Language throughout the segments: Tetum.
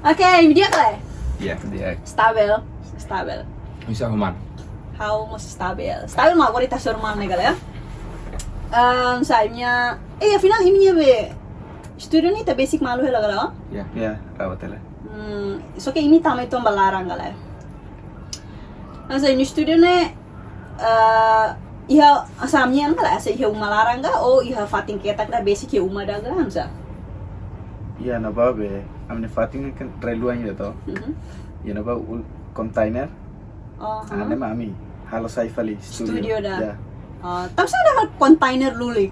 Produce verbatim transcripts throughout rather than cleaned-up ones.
Oke, imi di'ak ka lae? Iya. Di'ak. Stabil, stabil. Bisa human. Ha'u mós stabil. Stabil mak agora ita hasoru malu ne'e ka lae. Ehm, saimnya, eh, afinál imi-nia be estúdiu ne'e ita besik malu hela ka lae? Ya. Ya, rawat hela. Hmm, só ke imi tama uitoan ba laran ka lae. Hanesan imi-nia estúdiu ne'e, eh, iha hanesan ami-nian ka lae, hanesan iha uma laran ka, ou iha fatin ketak ida besik iha uma ida ka, hanesan? Iha ne'ebá be, ami-nia fatin ne'e kan rai-luan ida to. Mhm. Iha ne'ebá ul kontainer. Oh, Ah, ne'e mak ami halo sai fali estúdiu. Estúdiu ida. Ya. Oh, tanbasá ita halo kontainer lulik?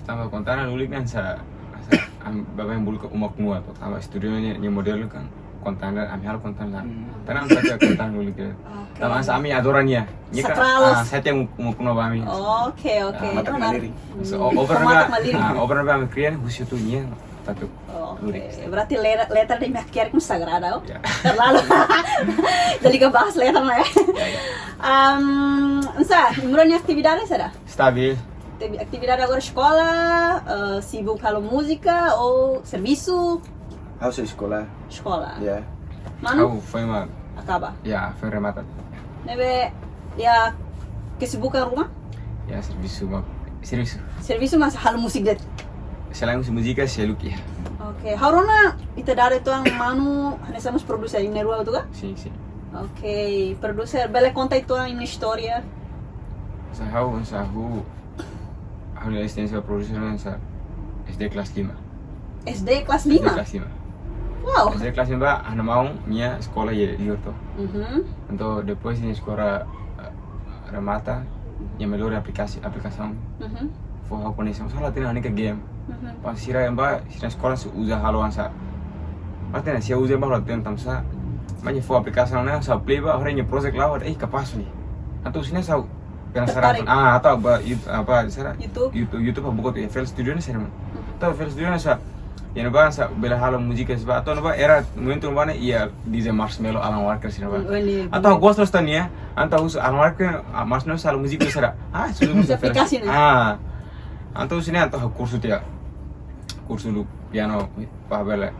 Tanba kontainer lulik ne'e hanesan, hanesan ami bá-bá yang bulka uma knua to. Tanba estúdiu nia, nia modelu kan kontainer, ami halo kontainer. Hmm. Tanba hanesan kontainer lulik ya. Oke. Tanba hanesan ami adora nia. Nia kan, Sakralos. Ah, sete uma knua ba ami. Oke, oke. Ah, Matak Menarik. Malirin. So, o- over Matak na, Malirin. Ah, over na ami kria ne'e husi tu nia. Tatu. Oke, Lulik. Berarti letra, letra ida mak kria ne'e sagrada, oh. Ya. Terlalu. Jadi ke bahas letra lah ya. Ya, ya. Ehm, hanesan, imi-nia atividade saida? Stabil. Ativi-, atividade agora eskola, eh, sibuk halo múzika ou servisu? Ha'u sei eskola. Eskola. Ya. Manu? Ha'u foin mak, Akaba. Ya, foin remata. Ne'ebé, ya, kesibukan ruma? Ya, servisu mak. Servisu. Servisu mas halo múzika de'it. Selain husi múzika, seluk ya. Oke, ha'u rona ita dada uitoan manu, hanesan mós produser imi na'in-rua tu ka? Sin, sin. Oke, produser, bele konta uitoan imi-nia istória? Hanesan ha'u, hanesan ha'u, ha'u-nia rezisténsia produser ne'e hanesan S D kelas lima. S D kelas S D lima? Kelas lima. Wow. S D kelas lima, ha'u-nia maun nia eskola iha liur to. Mhm. Entaun depois nia eskola, eh, remata, nia mai lori aplikasi, aplikasaun. Mhm. Fó ha'u konesaun, sala tina hanesan game. Mhm. Pas sira ne'ebá, sira eskola sei uza halo hanesan. Pas tina sira uza ba halo ten tamsa. Mai nia fó aplikasaun ne'e, sa'e play ba, hore nia project la'o, eh, kapás ne'e. Entaun sira sa'e penasaran. Tertarik. Ah, atu ba, it-, apa, sira? YouTube. YouTube, YouTube, buka tu F L Studio ne'e sira. Entaun F L Studio ne'e hanesan. Iha ne'ebá hanesan bele halo múzika sira. Entaun ne'ebá era momentu ne'ebá ne'e iha D J Marshmello, Alan Walker sira ne'ebá. Oh, ne'e. Entaun ha'u gosta ne'e, entaun husu Alan Walker, ah, Marshmello sira halo múzika sira. Ah, sudah Husi aplikasi ne'e. Ah. Entaun husi ne'e entaun ha'u kursu tiha. Kursu uluk piano, pa bele.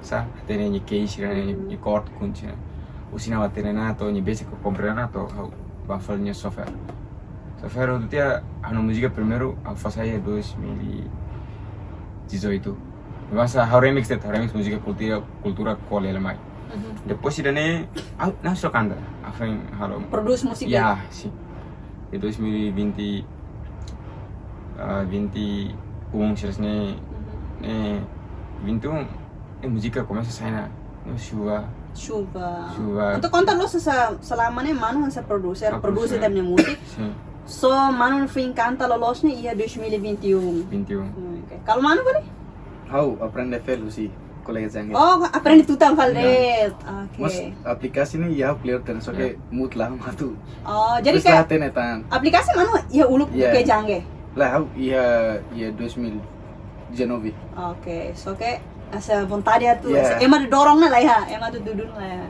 Sa, hatene nia keys, nia, nia chord, kunci. Husi ne'e ha'u hatene ona, entaun nia besik ha'u komprende ona, entaun ha'u bá fali nia software. Software hotu tiha, ha'u-nia múzika primeiru, ha'u fó sai iha dois mil e dezoito. Hanesan ha'u remix de'it, ha'u remix múzika kultura, kultura Kole Lemai. Mhm. Depois ida-ne'e, ha'u, ha'u só kanta, ha'u foin halo. Produz múzika? Ya, sin. Di dois mil e vinte, ah, vinte e um, sira ne'e, ne'e, vinte e um, eh, múzika komesa sai ona, ne'e Chuva. Chuva. Chuva. Entaun konta loos hanesan, selama ne'e manu hanesan produser, Ah, produser produser. Imi-nia múzika. Sin. Só manu foin kanta loloos ne'e iha dois mil e vinte e um. Vinte e um. Oke. Kalau manu fali? Ha'u aprende fali husi kolega Jangge. Oh, aprende tutan fali Ya. de'it. Oke. Mas aplikasi ne'e iha ha'u player ten, só ke Ya. muda lah matu. Oh, jadi Terus lah kayak hatene tan. aplikasi manu iha uluk Ya. ke Jangge? Lah ha'u iha, iha dois mil e dezanove. Oke, só ke hanesan vontade atu, Ya. hanesan ema atu dorong ona lah ya, ema atu dudun lah ya.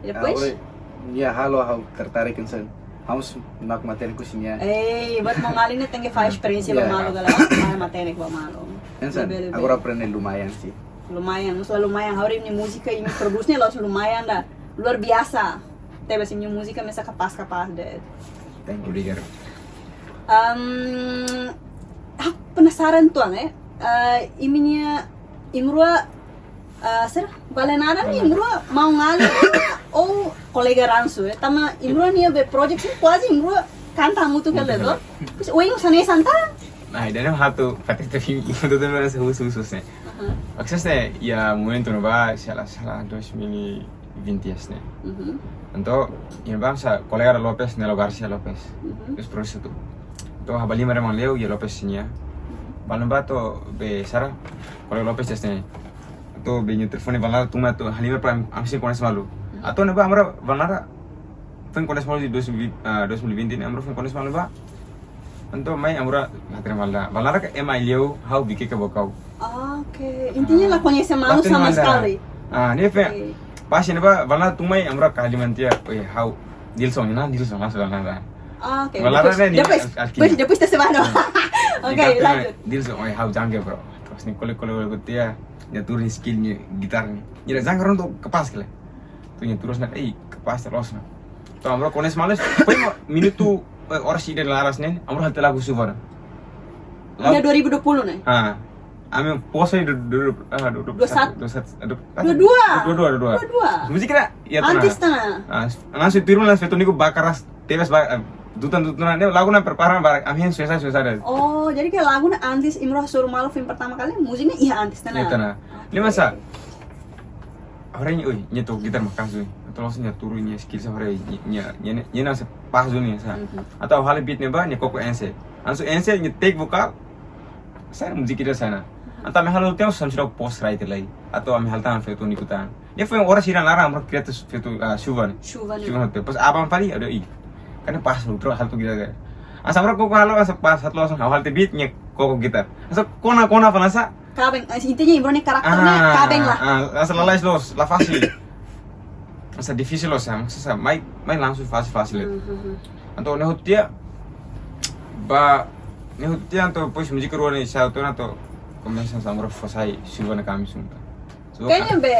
Depois? Agora, ya halo ha'u tertarik hanesan. Ha'u s-, nak matenek husi nia. Eh, buat maun-alin ne'e tenke fó esperiénsia Ya. ba malu galera, fó matenek ba malu. Hanesan, Lebih, lebih. agora aprende lumayan sih. Lumayan, maksudnya lumayan. Agora imi-nia múzika, imi-nia produs ne'e loos lumayan dah. Luar biasa. Tebes imi-nia múzika hanesan kapás-kapás de'it. Thank you. Obrigado. Ehm, ah, penasaran tuan, eh. Eh, imi-nia, imi rua, eh, sira, bale nada ne'e, imi rua maun-alin ou kolega ransu, eh. Tanba imi rua nia be project ne'e kuaze imi rua kanta hamutuk hela to. Terus, oin sana santa? Nah, ida-ne'e ha'u atu patete fim, ha'u atu terus husu husu ne'e. Aha. Akses ne'e, iha momentu ne'ebá, sei la sala, dois mil e vinte ne'e. Mhm. Entaun, iha ne'ebá hanesan kolega Lopes, Nelo Garcia Lopes. Mhm. Terus produs tu. Entaun, ha'u bá halimar ema Leo, iha Lopes nia. Bá ne'ebá entaun be sala, kolega Lopes hanesan ne'e. Entaun be nia telefone bá la tuma entaun halimar para ami sei koneksaun malu. Entaun ne'ebá ami rua bá la, foin koneksaun malu iha dois mil, ah, dois mil e vinte ne'e, ami rua foin koneksaun malu bá. Entaun mai ami rua hatene bá la. Bá la ke ema Leo, ha'u Bikeke Bokau. Oke, intinya la koñese malu Hatene sama bá la. sekali. Ah, ne'e fe. Oke. Pas ne'ebá, bá la tuma ami rua kali mantia. Oi, ha'u. Dilson, nah, Dilson, langsung bá la. Oke, Bá la depois, ne'e, depois, al-, alquimia. depois, depois te se vai, no? Hmm. Oke, lanjut. Dilson, oi, ha'u Jangge, bro. Terus ne'e kole kole kole tiha. Nia tuur nia skill nia gitar ne'e. Nia dehan karik atu kapás kele. Atu nia tuur hanesan, eh, kapás loos ona. Entaun amró koñese malu, foi minutu, eh, oras ida laran ne'e, amró halo tiha lagu Suva ne'e. Lagu Ida dua ribu dua puluh ne'e? Ah. Ami post iha du-, du-, ah, du-, du-, Dua satu. Dua satu, du-, ah, Dua dua. Dua dua, dua dua. Dua dua. Múzika ne'e, ya, Antes tiha ona. Tiha ona. Ah, langsung turun langsung feto niku ba keras, tebes ba, eh, dutan-dutan, ne'e lagu ne'e prepara ba, ami hein suesa-suesa de'it. Oh, jadi kayak lagu ne'e antes imró hasoru malu foin pertama kali, múzika ne'e iha antes tiha ona. Ya, tiha ona. Oke. Ne'e masa, orang, ui, nia toka gitar maka'as, ui. Atau langsung nia tuur nia skill sa, orang, nia, nia, nia, nia, nia nasa pas dulu nia sa. Mhm. Atau halo beat ne'e ba, nia koko ense. Langsung ense, nia take vokál, sai múzika ida sai ona. Entaun ami halo tiha, samsira post right lai. Atau ami halo tan feto niku tan. Ne'e foi oras ida laran, amró kria tiha feto, ah, Suva ne'e. Suva ne'e. Suva ne'e. Pas aban fali, aduh, ih. Kan pas, outro halo tu gitar. Hanesan amró koko halo, hanesan pas, satu langsung, halo tiha beat, nia koko gitar. Hanesan kona-kona fali hanesan. Kaben, eh, intinya imró nia karakter ne'e Ah, kaben lah. Ah, hanesan lalais loos, la fasil. Hanesan difisil loos, hanesan, hanesan, mai, mai langsung fasil-fasil. Hmm, hmm, hmm. Entaun ne'e hotu tiha, ba, ne'e hotu tiha, entaun depois múzika rua ne'e sa'e tiha ona, entaun komesa hanesan amró fó sai Suva ne'e kami sunta. So, Kayaknya ka- be,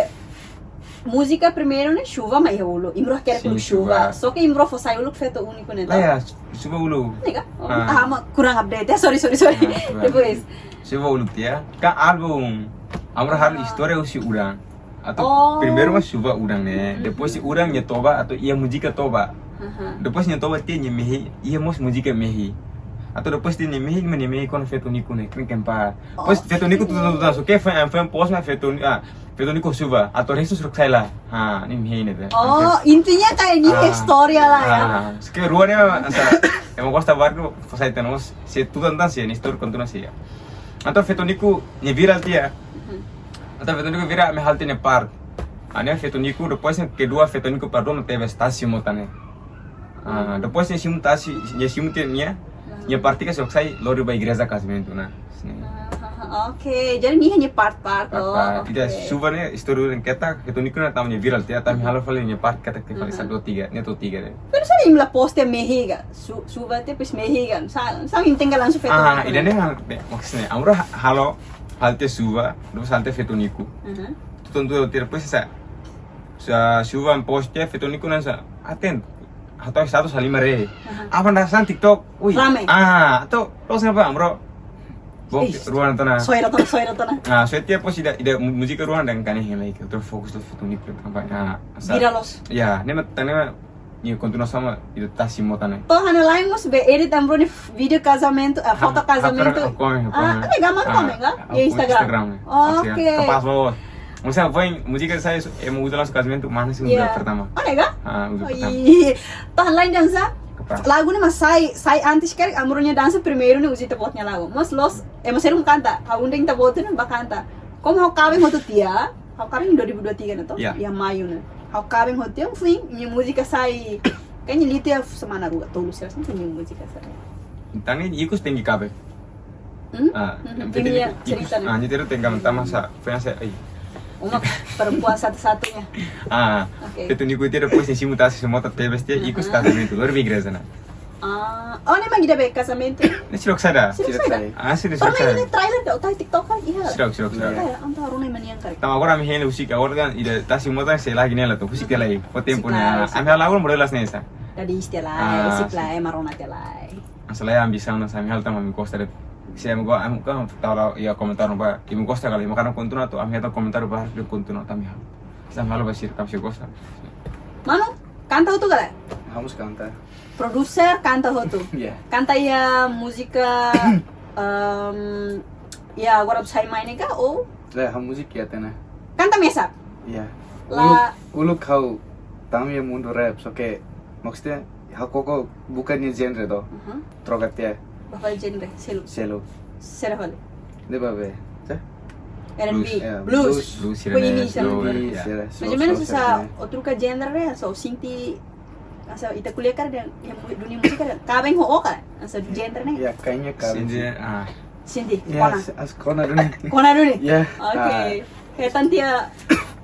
múzika primeiru ne'e Suva mak iha uluk. Imró hakerek Sin, uluk Suva. Suva. Só ke imró fó sai uluk feto úniku ne'e, Lah toh? Ya, Suva uluk. Ne'e ka? Oh, Ah. ah, mak kurang update ya. Sorry, sorry, sorry. Ah, Suva. Depois. Suva uluk tiha. Kan álbum, amró halo Ah. istória husi Uran. Atau Oh. primeiru mak Suva Uran ne'e. Mhm. Depois husi Uran nia toba atau iha múzika toba. Aha. Depois nia toba tiha nia mehi, iha mós múzika mehi. Atau depois tiha nia mehi, nia mehi kona feto niku ne'e, keren kempa. Oh. Depois feto niku tutan-tutan, só ke fan, fan post na feto ni-, ah, feto niku Suva, atau restu suruk sai lah. Ha, ne'e mehi ne'e, teh. Oh, Terus intinya kayak gini Ah. istória lah ya. Ah, só ke rua ne'e, hanesan, ema gosta barak, fó sai tiha ona mós, se tutan-tutan, se, nia istória kontinua, se, ya. Entaun feto niku, nia viral tiha. Mhm. Entaun feto niku viral, ami halo tiha nia part. Ah, ne'e feto niku, depois ne'e kedua feto niku part rua mak tebes Tasi Mota ne'e. Ah, Mhm. depois nia simu Tasi, nia simu tiha nia, Mhm. nia parte ka só sai lori ba igreja kazamentu ne'e. Sin. Ah, ah, ah, oke. Jadi nia hanya part-part, Part, oh, part. Ida oke. Suva ne'e, istória ne'e ketak, feto niku ne'e tanba nia viral tiha, entaun ami halo fali nia part ketak tiha fali Mhm. satu, dua, tiga, ne'e to'o tiga de'it. Pero sabe imi la post mehi ka? Su-, Suva tiha depois mehi ka? Sa-, sabe imi tenke langsung feto Ah, niku ida ne'e? ne'e, maksudnya, amró ha-, halo, halo tiha Suva, depois halo tiha feto niku. Mhm. Tutan-tutan tiha depois sa, sa Suva post tiha feto niku hanesan, aten, atau satu salima re. Aha. Apa ndak sang TikTok? Ui. Rame. Ah, atau, terus apa, amró? Bok, Ih. rua ne'e tiha ona. Soe tiha ona, soe tiha ona. Ah, soe tiha depois ida, ida mu-, múzika rua ne'e dehan kanek hein lai, ke outro fokus tu feto niku, apa, ah, sa- Viral loos. Ya, ne'e mak, ne'e mak, nia kontinua hanesan ida Tasi Mota ne'e. To'o ha'u-nia laen mós be edit amró nia vídeo kazamentu, ah, foto Ha, ha, kazamentu. ha, komen, ha, Ah, komen. Ada gaman Ah, komen ka? ah, Iha Instagram. Instagram ne'e. Oh, Masih ya. oke. Kapás loos. Maksudnya, poin múzika sai su-, ema uza langsung kazamentu, mana sih Iya. uza pertama? Ada ka? Ah, uza Oh, pertama. iya. To'o ha'u-nia laen dansa. Kapás. Lagu ne'e mak sai, sai antes karik amró nia dansa primeiru ne'e uza ita-boot nia lagu. Mas loos, ema seluk kanta. Ha'u undang ita-boot ne'e ba kanta. Komu ha'u kaben hotu tiha, ha'u kaben dua ribu dua tiga ne'e toh? Iya. Iha Maiu ne'e. Ha'u kaben hotu tiha, foin, nia múzika sai. Kayaknya liu tiha semana rua, tolu sira, sampai nia múzika sai. Entaun ne'e ikus tenke kaben. Hmm? Ah, Mhm. yang Ini penting ya, ikus, ikus, cerita ne'e. ah, nia tenke kaben tanba sa, fans sa, ai. Uma perempuan satu-satunya. Ah, Oke. feto niku tiha depois nia simu Tasi Mota tebes tiha, ikus Mhm. kazamentu, luar biasa ne'e. Ah, oh, ne'e mak ida be kazamentu? Ne'e sira sira. Sira Sira sira. sira. Ah, sira Pernah sira. Ini trailer dah, utai TikTok kan? Iya. Sira, sira, sira. Iya, entaun rona manian kari. Entaun agora ami hein husik, agora kan ida Tasi Mota sei lagi ne'e la to'o, husik tiha lai. Fó tempu Husik ne'e. lai, husik. Ami halo modelas ne'e sa. Tadi istilah, Ah, husik sih. lai, marona tiha lai. Masalah ya ambisaun hanesan ami halo tanba ami gosta de'it. Se ami go-, ami kan tahu lah, ya komentar ba, imi gosta kala, imi hakarak kontinua atau ami hakarak komentar ba, harus kontinua tanba ami halo. Hanesan ami halo ba sira, kami sira gosta. Manu, kanta hotu kala? Ha'u mós kanta. Produser kanta hotu. Iya. Kanta iha múzika, em, ya, agora sai mai ne'e ka, ou? Lah, ha'u múzika iha tiha ona. Kanta mesak? Iya. La- Uluk, uluk ha'u tama iha mundu rap, só ke maksudnya ha'u koko buka nia genre toh. Mhm. Troka tiha. Ba fali genre, seluk. Seluk. Sira fali. Ne'e ba be. Sá? R and B, Blues. Ya, blues. blues. Blues, Ko ini sira-ne'e, sama slower, R and B, ya. sira, Mais ou menus slow, hanesan, sira-ne'e. Ó troka genre, hanesan, ó sente, hanesan, ita ko'alia karik dehan, iha mu-, dunia múzika dehan, kaben ho ó ka? Hanesan, genre ne'e. Ya, kayaknya kaben Sente, sih. ah. Sente, Ya, kona. as-, as kona duni. Kona duni? Ya, Oke. ah. Hetan tiha.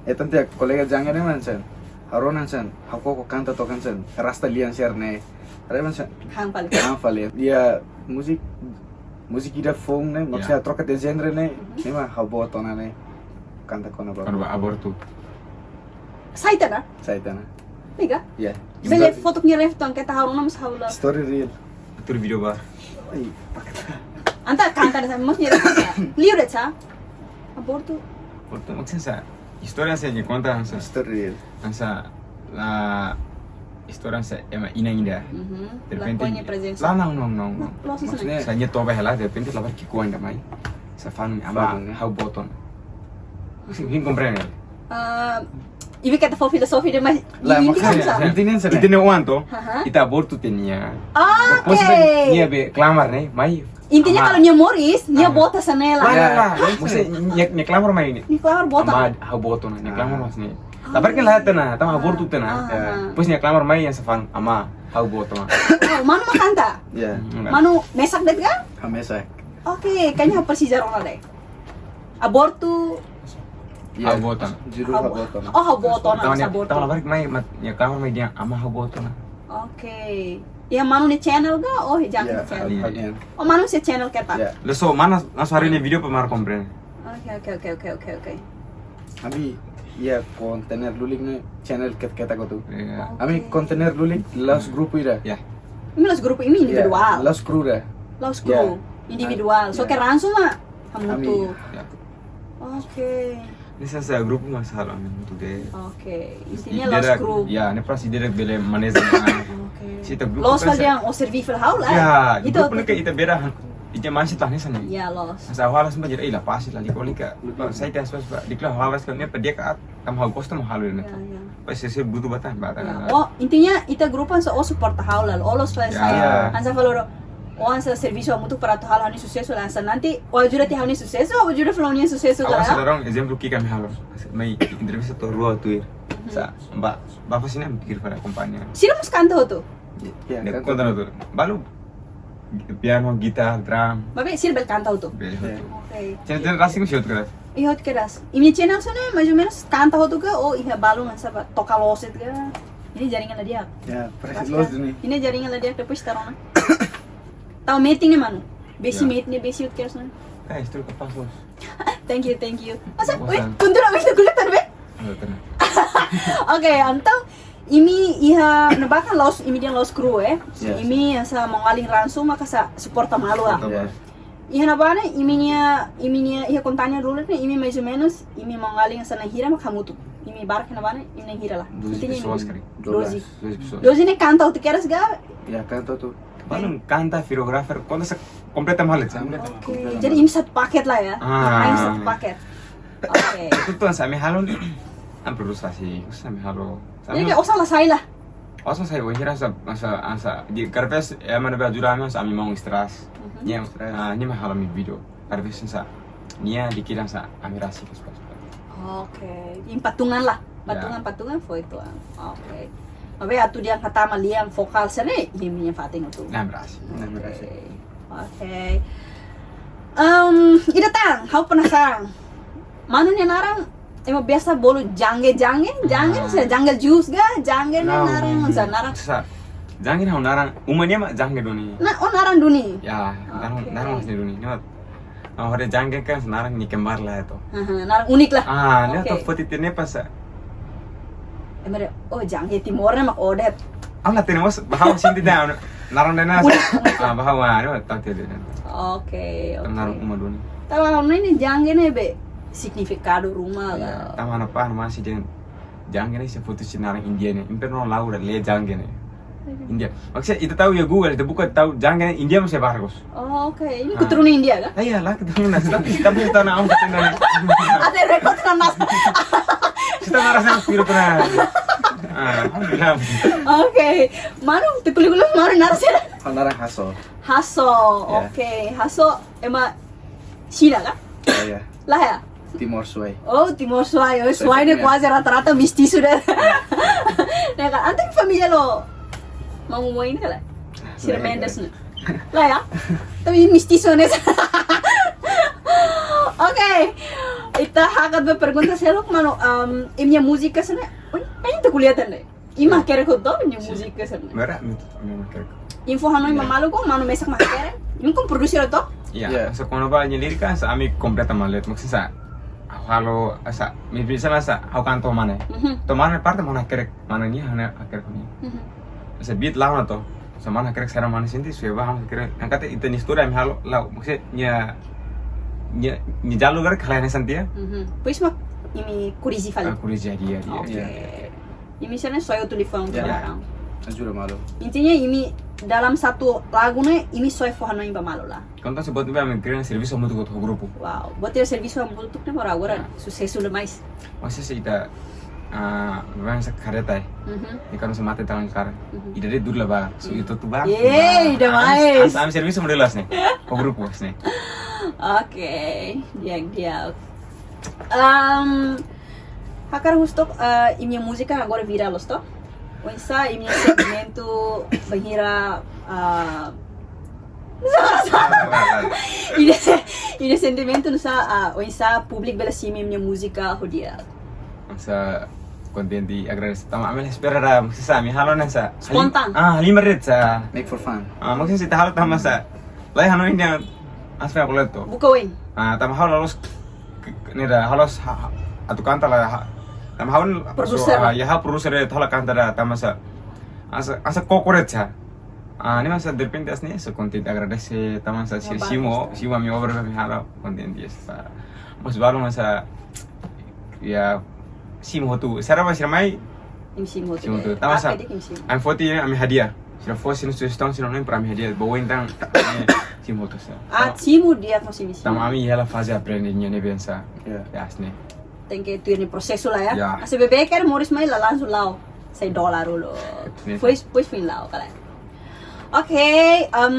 Hetan tiha kolega janga ne'e hanesan. Ha'u rona hanesan, ha'u koko kanta to'ok hanesan, rasta lian sira-ne'e. Rema hanesan. Han fali. Han fali. Ya, musik, musik ida foun ne'e, Ya. maksudnya troka tiha genre ne'e, Mhm. ne'e mak ha'u boot ona ne'e. Kanta kona-ba. Kona-ba abortu. Sai tiha ona? Sai tiha ona. Liga? Ya. Bele foto nia ref tan keta hau nama sahau la. Story real. Atur video ba. Ai, pakata. Entaun kanta de'it, maksudnya liu de'it sa. Abortu. Abortu maksudnya sa. Istória sa nia konta sa. Story real. Sa la istória sa ema inan ida. Mhm. Derrepente. Lakohi nia prezensa. La, não, não, não, não. Loos. Maksudnya sa nia toba hela, derrepente labarik ki'ikoan ida mai. Sa fanu ama hau boot ona. Maksudnya, bem komprende. Ah, imi keta fó filozofia de'it, mas la, inti maksudnya, kan sa. Intinya sa. Intinya oan to. Ita abortu tiha ona. Ah, oke. Nia be klamar ne'e, mai. Intinya kalau nia moris, nia boot hanesan ne'e la. La, la, la. Maksudnya, nia, nia klamar mai ne'e. Nia klamar boot ona. Ama hau boot ona, nia klamar maksudnya. Labarik kan la tiha ona, tanba abortu tiha ona. Depois nia klamar mai yang sa fanu, ama hau boot ona. Oh, manu mak kanta? Ya. Manu mesak de'it ka? Ah, mesak. Oke, kayaknya presiza rona de'it. Abortu. Ya, hau boot ona. Judul hau boot ona. Oh, hau boot ona, tanba nia, abortu. Tanba labarik mai, nia klamar mai dehan ama hau boot ona. Oke. Ya, manu nia channel ka? Oh, jangan channel. Oh, manu nia channel keta. Ya. Langsung mana, langsung hari ini video para komprende. Oke, oke, oke. Ami, ya, kontener lulik ne'e channel ket-, keta kotu. Ami kontener lulik la'ós grupu ida. Ya. Imi la'ós grupu, imi individuál. La'ós kru ida. La'ós kru, individuál. So ke langsung ma hamutuk. Ya. Oke. Ne'e sa grupu mak halo ami hamutuk de'it. Oke. Intinya la'ós kru. Ya, ne'e para ita bele maneja. Oke. Se ita grupu la'ós fali yang o servi fali ha'u la. Ya, ita grupu ne'e ke ita beda han. Ita masih tahan sana. Ya, la'ós. Sa halo sempat jadi, eh, la pasi la, liko lika. Sai tiha sa, liko halo sa, ne'e pedek at. Tanba ha'u gosta mak halo ne'e. Ya, ya. Pas se butuh batan, batan. Ya. Oh, intinya ita grupu hanesan o suporta ha'u la, o la'ós fali sa. Ya. Hanesan fali o hanesan servisu hamutuk para atu halo ha'u-nia susesu la, hanesan nanti o ajuda tiha ha'u-nia susesu, o ajuda fali nia susesu ka. Hanesan la, ezemplu ki'ik ami halo. Mai entrevista to'o rua tuir. Sa, ba, ba fali ne'e pikir para kompañia. Sira mós kanta hotu? Ya, ne'e kanta hotu. Balu piano, gitar, drum. Maibé sira bele kanta hotu? Bele hotu. Oke. Channel, channel rasik mesti hotu kedas. Iha hotu kedas. Imi-nia channel sira ne'e mais ou menos kanta hotu ka, ou iha balun hanesan ba toka loos de'it ka? Imi-nia jaringan la di'ak. Ya, parese loos duni. Imi-nia jaringan la di'ak, depois ita rona. Tau meeting ne'e manu. Besi meeting ne'e besi hotu kedas ne'e. Eh, istru kapás loos. Thank you, thank you. Masa, wih, kuntura wih, kulit tan be? Oke, entaun imi iha ne'ebá kan la'ós, imi dehan la'ós kru, eh. Imi hanesan maun-alin Ransu maka sa suporta malu ah. Iha ne'ebá ne'e, imi-nia, imi-nia iha kompañia dulu ne'e, imi mais ou menos, imi maun-alin hanesan na'in hira mak hamutuk. Imi barak iha ne'ebá ne'e, imi na'in hira la. Doze pessoas, karik. Doze. Doze pessoas. Doze ne'e kanta hotu kedas ka? Ya, kanta hotu. Balun kanta, videographer, konta sa kompleta malu sa. Oke, jadi imi satu paket la ya. Ah. Imi satu paket. Oke. Tutuan sa ami halo, ami produs fali, sa ami halo. Jadi kayak osan la sai la. Osan sai, wahira sa, sa, sa, di karpes, ya mana be ajuda ami, sa ami mau istras. Nia, ah, nia mak halo ami video. Karpes sa, nia dikirim sa, ami rasik pas. Oke, imi patungan la. Patungan, patungan foin tuan. Oke. Maibé atu dehan kata malian vokál sira ne'e, imi-nia fatin hotu. Nah, berhasil. Nah, berhasil. Oke. Em, ida tan, ha'u penasaran. Manu nia naran, ema biasa bolu Jangge, Jangge, Jangge, ah, sa Jungle Juice ka, Jangge nia naran, sa naran. Sa, Jangge ha'u naran, uma nia mak Jangge duni. Nah, o naran duni. Ya, naran, naran mak duni. Nia mak, ah, hore Jangge kan, naran nia kembar la ya to. Aha, naran unik la. Ah, nia to foti tene pas. Ema dehan, oh, Jangge Timor ne'e mak o de'it. Ana tene mas, ba ha'u sente dah, naran dena. Ah, ba ha'u, ah, nia mak tau tene. Oke, oke. Naran uma duni. Tanba ne'e Jangge ne'e be signifikadu ruma la. Tanba ha'u-nia pai mós dehan Jangge ne'e sei foti husi naran India ne'e. Imi pernah lau ida le Jangge ne'e. India. Maksudnya, ita tau iha Google, ita buka tau Jangge ne'e India mós barkos. Oh, oke. Imi keturunan India ka? Ah, iya, la keturunan. Tapi, tapi kita nak am kita nak. Ada rekod na mas. Kita nak rasa piro pernah. Ah, alhamdulillah. Oke. Manu, tuku liu-liu manu naran sira? Naran Haso. Haso. Ya. Oke. Haso ema Xina ka? Ya, ya. La ya? Timor Suai. Oh, Timor Suai. Oh, Suai ne'e kuaze rata-rata mestisu de'it. Ne'e ka, entaun família lo. Mau mau ini kala. Sira Mendes ne'e. La ya? Tapi mestisu ne'e. Oke. Ita hakat be pergunta seluk manu, em, imi-nia múzika sira ne'e. Oi, imi atu kuliah tan ne'e. Imi mak hakerek hotu imi-nia múzika sira ne'e? Mera, mi, mi mak hakerek. Info hanoin ba malu ko, manu mesak mak hakerek. Imi ko produsir hotu? Iya, sa kona-ba nia lirika, sa ami kompleta malu de'it, maksudnya sa. Halo, hanesan, mi bisa hanesan, ha'u kan to'o mane. Mhm. To'o mane parte mane hakerek, mane nia hanesan hakerek nia. Mhm. Hanesan beat la'o ona to. Hanesan mane hakerek sira mane sente, sue ba hanesan hakerek. Angkat ita-nia istória ami halo, la'o, maksudnya, nia, nia, nia jalur karik halo hanesan tiha. Mhm. Depois mak, imi korrije fali. Ah, korrije, di'ak, di'ak, Oke. di'ak, di'ak. Imi sira-ne'e soe hotu liafuan Ya. ba malu. Ajuda malu. Intinya imi dalam satu lagu ne'e, imi soe fó-hanoin ba malu lah. Konta se buat ne'ebé ami kria servisu hamutuk ho grupu. Wow, buat ne'e servisu hamutuk ne'e mak agora Ya. susesu demais. Maksudnya se ita, ah, memang se kareta ya. Mhm. Ini kan se mate tangan sekarang. Mhm. Ida de'it dulu lah ba. So Mhm. ita tu ba. Yeay, Ba, ida ami, mais. ami, ami servisu model ne'e. Ho grupu ne'e. Oke, di'ak, di'ak. Em, hakarak husu took, eh, imi-nia múzika agora viral loos to? Oinsá imi-nia sentimentu bainhira, ah, imi-nia, imi-nia sentimentu nu'usá, ah, oinsá públiku bele simu imi-nia múzika ho di'ak? Hanesan kontente, agradese. Tanba ami la espera ida, maksudnya hanesan, ami halo hanesan. Spontan. Ah, halimar de'it hanesan. Make for fun. Ah, maksudnya se ita halo tanba hanesan. Lae hanoin dehan, hanesan koleto. Buka oin. Ah, tanba halo la'ós, ne'e ida, halo s-, ha, ha, atu kanta lah, ha, tanba ha'u Produser so, lah. ah, ya ha'u produser de'it, ha'u la kanta ida, tanba hanesan, hanesan, hanesan koko de'it hanesan. Ah, ne'e hanesan derrepente hanesan ne'e, hanesan kontente, agradese, tanba hanesan sira Wah, simu, bagus. simu ami-nia obra ami halo, kontente hanesan. Mas balu hanesan, ya, simu hotu, sira mai, sira mai, Imi simu hotu simu de'it. hotu. Tanba Apa hanesan, de'it imi simu? ami foti, ami hadiah. Sira fó sira-nia sujestaun, sira-nia para ami hadiah. Bawa intang, eh, simu hotu hanesan. Ah, simu di'ak, maksudnya simu. Tanba ami iha faze aprende nian ne'ebé hanesan. Ya. Ya, hanesan ne'e. Tenke tuir nia prosesu lah ya. Ya. Hanesan beibeik karik moris mai la langsung la'o sai dolar dulu. Sim. Depois, depois foin la'o, karik. Oke, em,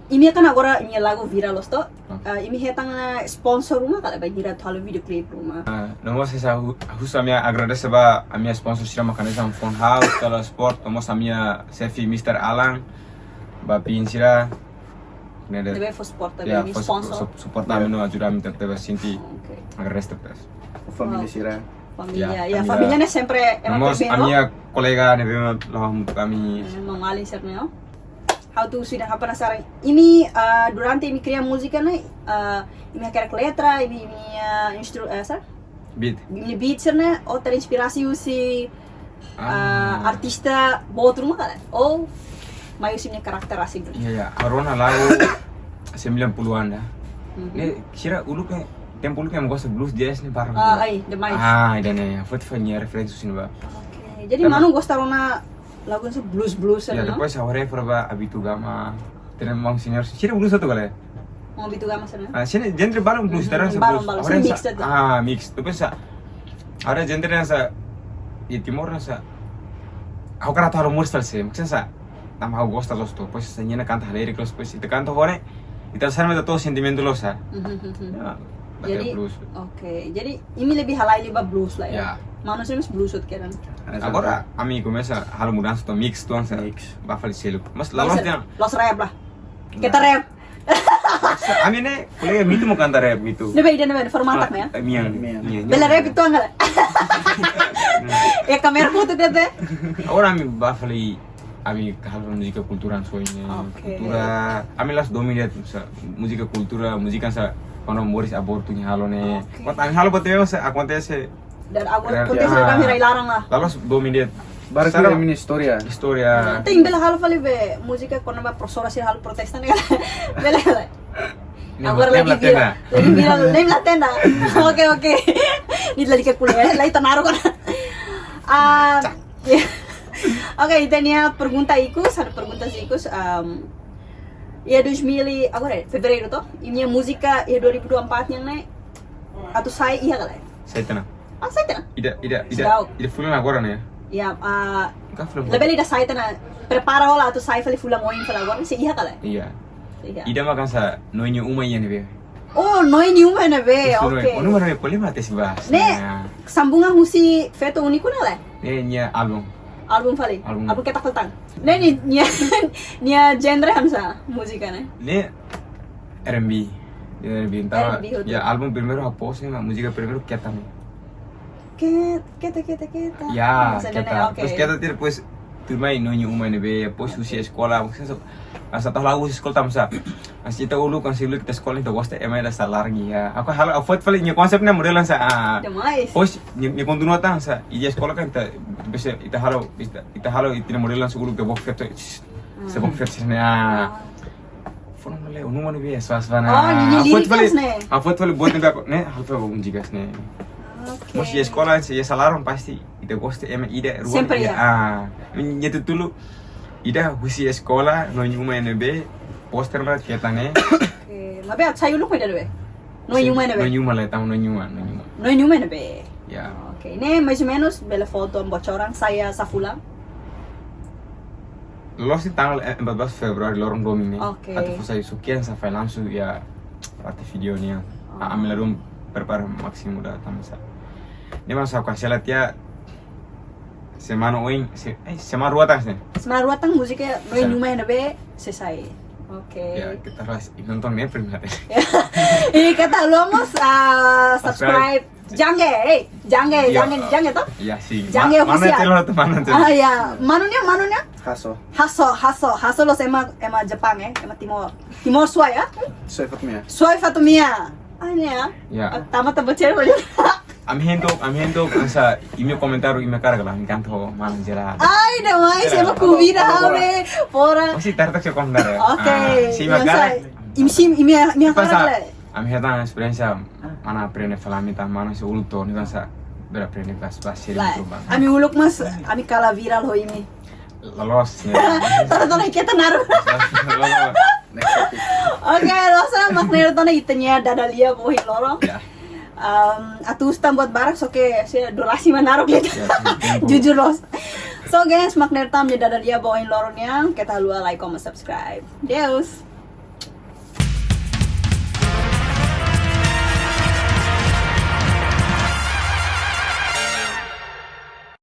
imi kan agora imi-nia lagu viral loos to. Ah. Eh, imi hetan sponsor ruma ka lae bainhira atu halo videoclip ruma? Ah, no mós hanesan hu-, husu ami-nia agradese ba ami-nia sponsor sira mak hanesan Phone House, Tela Sport, no mós ami-nia xefe Mister Alan, ba pin sira. Ne'e de'it. Ne'ebé fó suporta Ya, ami-nia fó su-, sponsor. su-, suporta ami no ajuda ami tebes, sente Oke. agradese tebes. Família Wow. sira. Família. Ya, Ya, família. família ne'e sempre ema Nomós primeiru. ami-nia kolega ne'ebé mak la'o hamutuk ami. Eh, maun-alin sira-ne'e, ó. Ha'u atu husu ida, ha'u penasaran. Imi, ah, durante imi kria múzika ne'e, ah, imi hakerek letra, imi, imi, ah, instru-, eh, sa? Beat. Imi beat sira-ne'e, ó terinspirasi husi, Ah. ah, artista boot ruma ka lae? Ó mai husi imi-nia karakter rasik duni? Iya, iya. Ha'u rona lagu sembilan puluhan ida. Mhm. Ne'e sira uluk ne'e, tempu uluk ne'e ami gosta blues, jazz ne'e baru. Ah, ai, demais. Ah, ida-ne'e, foti fali nia referensi sini ba. Oke, jadi Tanba manu gosta rona lagu hanesan blues, blues Ya, hanesan, no? depois ha'u refer ba Abito Gama, Tren Maun Senior, sira blues hotu ka lae? Maun Abito Gama hanesan, no? Ah, sira genre balu blues, Mhm, terus balu, blues. balu, Ha'u sira rona mix hanesan, de'it. ah, mix. Depois hanesan, ha'u rona genre hanesan, i Timor hanesan, ha'u hakarak atu halo moris fali se, maksudnya hanesan, tanba ha'u gosta loos to, depois hanesan nia kanta lirik loos, depois ita kanta ho ne'e, ita hanesan mak ita to'o sentimentu loos sa. Mhm, mhm, mhm. Ya, bater Jadi, blues. oke, jadi imi lebih halai liu ba blues lah ya. Ya. Manu sira mós blues hotu kedan. Hanesan Agora, ami komesa halo mudansa to mix to hanesan. Mix. Ba fali seluk. Mas Loos, la'ós dehan. loos rap lah. Nah. Keta rap. Ami ne'e, kolega Mitu mak kanta rap, Mitu. Ne'ebé, ida-ne'ebé, formatak Ah, ya? eh, mian. Mian. Mian. Bele rap itu enggak? Ya, kamera foto dia teh. Agora ami ba fali, ami halo múzika kultura hanesan ne'e. Oke. Kultura, ami la'ós domin de'it, hanesan, múzika kultura, múzika hanesan, kuandu moris abortu nia halo ne'e. Oke. Kuandu ami halo buat ne'e hanesan, akontese. Dan aku Ya. akontese Ya. kami rai larang lah. La'ós domin de'it. Baru Sara- kira mini istória. Istória. Imi bele halo fali be múzika kona-ba profesora sira halo protesta ne'e. Bele lah. Ne'e Agora la lagi tenda. viral. Lagi viral, ne'e la tenda. Oke, oke. Ne'e lagi ke kuliah, lagi tanaro kan. Ah, Cak. ya. Oke, ita-nia pergunta ikus, ada pergunta ikus, em, ya, dois mil e, agora é fevereiro to? Imi-nia múzika ya dua ribu dua puluh empat nian ne'e atu sai iha ka lae? Sai tiha ona. Ah, sai tiha ona? Ida, ida, ida, Sedau. ida fulan agora ne'e. Ya, ah, Ka fulan labele ida sai tiha ona. Prepara hola atu sai fali fulan oin fali agora, sei iha ka lae? Iya. Sei iha. Ida mak hanesan Noe nia uma iha ne'ebé. Oh, Noe nia uma ne'ebé, Hanesan Noe. oke. Oh, uma ne'ebé problema tes bahas. Ne'e, Ya. sambungan husi Feto Único ne'e lae? Ne'e nia álbum. Álbum fali? Álbum. Álbum ketak fali tan? Ne'e nia, nia, nia genre hanesan múzika ne'e? Ne'e R and B. Ne'e R and B, entah. R and B hotu. Ya, álbum primeiru ha'u post ne'e, múzika primeiru Keta ne'e. Ke-, keta, keta, keta. Ya, Hanesan ne'e, keta. oke. Terus keta tiha, depois Tuirmai no nia uma ne'ebé, depois husi eskola, maksudnya so, asa tau lagu husi eskola tanba sá. Asa ita uluk, asa uluk ita eskola ita gosta ema ida sá larga iha. Ha'u halo, ha'u foti fali nia konsep ne'e model sá, ah. Demais. Depois, nia, nia kontinua tan sá, iha eskola kan ita, ita bisa, ita halo, ita, ita halo, ita model sá uluk ita book fepte, sá book fepte ne'e, ah. Ah. Fono male, unu mano biasa, suas fana. Oh, nia, nia ha'u foti fali, lirikas ne'e. Ha'u foti fali buat ne'e, ne'e, ha'u foti fali bom digas ne'e. Oke. Mas iha eskola, iha sala ruma pasti ita gosta ema ida, rua. Sempre ida, ya. Ah, nia tutur uluk, ida husi eskola, no nia uma ne'ebé, poster mak ketak ne'e. Oke, maibé atu sai uluk ida ne'ebé? No nia uma ne'ebé? No nia uma le, tama no nia uma, no nia uma. No nia uma ne'ebé? Ya. Oke, ne'e mais ou menos, bele fó tan bocoran, sai iha sá fulan? Loos iha tanggal empat belas Februari, loron domingu ne'e. Oke. Atu fó sai sukian sá fai langsung iha parte video nian. Oh. Ah, ami ladún prepara másimu ida tanba sá. Ne'e mak sá kansela tiha semana oin, se, eh, semana rua tan ne'e. Semana rua tan múzika no nia uma ne'ebé sei sai. Oke. Ya, keta haluha nonton ne'e primeiro. I keta haluha mós, ah, subscribe. Subscribe. Jangge, eh, Jangge, ya. Jangge, Jangge to? Ya, sin. Jangge Ma-, mana official. Channel tu, mana channel? Ah, ya. Manu nian, manu nian? Haso. Haso, Haso, Haso loos ema, ema Jepang, eh, ema Timor. Timor Suai, ya? Suai Fatumia. Suai Fatumia. Ah, ne'e, ya. Ya. Ah, tama tama cewek aja. Ami hein took, ami hein took, asa imi komentáriu imi hakarak kala, ami kanto mana jera. Ai, demais, ema konvida ha'u, eh, fora. Masih tertak sih komentáriu. Oke. Ah, se imi hakarak. Imi sim, imi, imi hakarak kala. Ami hetan esperiénsia, mana aprende fali ami tan, mana sei uluk to'o, ne'e kan sá, bele aprende pas, pas, sira. Ami uluk mós, ami kala viral ho imi. Loos, ne'e. To'o, to'o, ne'e keta naruk. Loos, loos. Oke, loos, mak ne'e to'o ne'e ita-nia dada lia ba ohin loron. Ya. Am, atu husu tan buat barak, só ke, se durasi mak naruk liu. Ya, sin, tempu. Jujur loos. So, guys, mak ne'e to'o nia dada lia ba ohin loron nian, keta haluha like, comment, subscribe. Deus.